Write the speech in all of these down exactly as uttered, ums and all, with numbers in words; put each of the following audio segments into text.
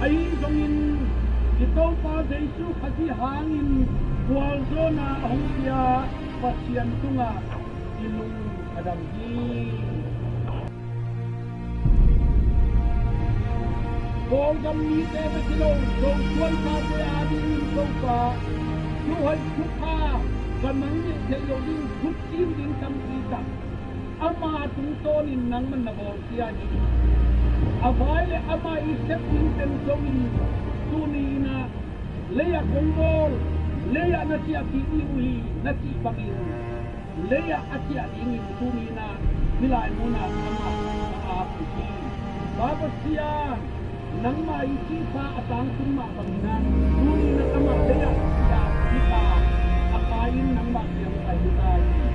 Ahi zongin i Topa Jesu Khazih hangin gualzawhna a hong pia Pasian tungah i lung a dam hi. Kawlgam mite bek hi lo, Zosuan tate adingin Topa thu hoih thu pha ka nang nilh theih loh ding, thu cim ding tampi tak ama tungtawnin nangman na bawlsia hi. A vai le ama i sep ding pen zongin tuni in ah lei-ah kong bawl, lei-ah na ciahpih ding uh hi na cih bangin lei-ah a ciah dingin tuni in ah hih lai munah amah ka ap uh hi. Pa Pasian, nangmah i cihsa a tangtun mah bangin ah tuni in ah amah lei-ah a ciah ding a, a ka in nangmah kiang pai ding ta hi.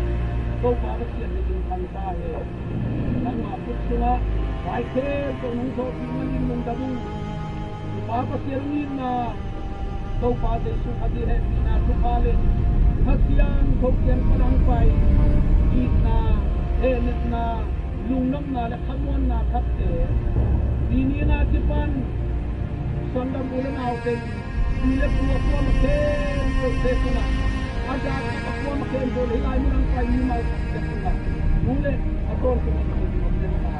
Topa Pasian, na in thang ta hen. Nangmah khut sungah vai khempeuh nong thawhpih manin lungdam ung. Pa Pasian, hong itna, Topa Jesu Khazih hehpihna thupha le Kha Siangtho kiang pan hong pai itna, hehnepna, lungnopna le khamuanna thakte, tuni in a kipan sanggam u le naute, zi le pu a kuamah khempeuhte tungah, a zak a kuamah khempeuh le hih lai mun hong pai mimal khempeuh tungah, nu le a tawntung a tawntungte tungah,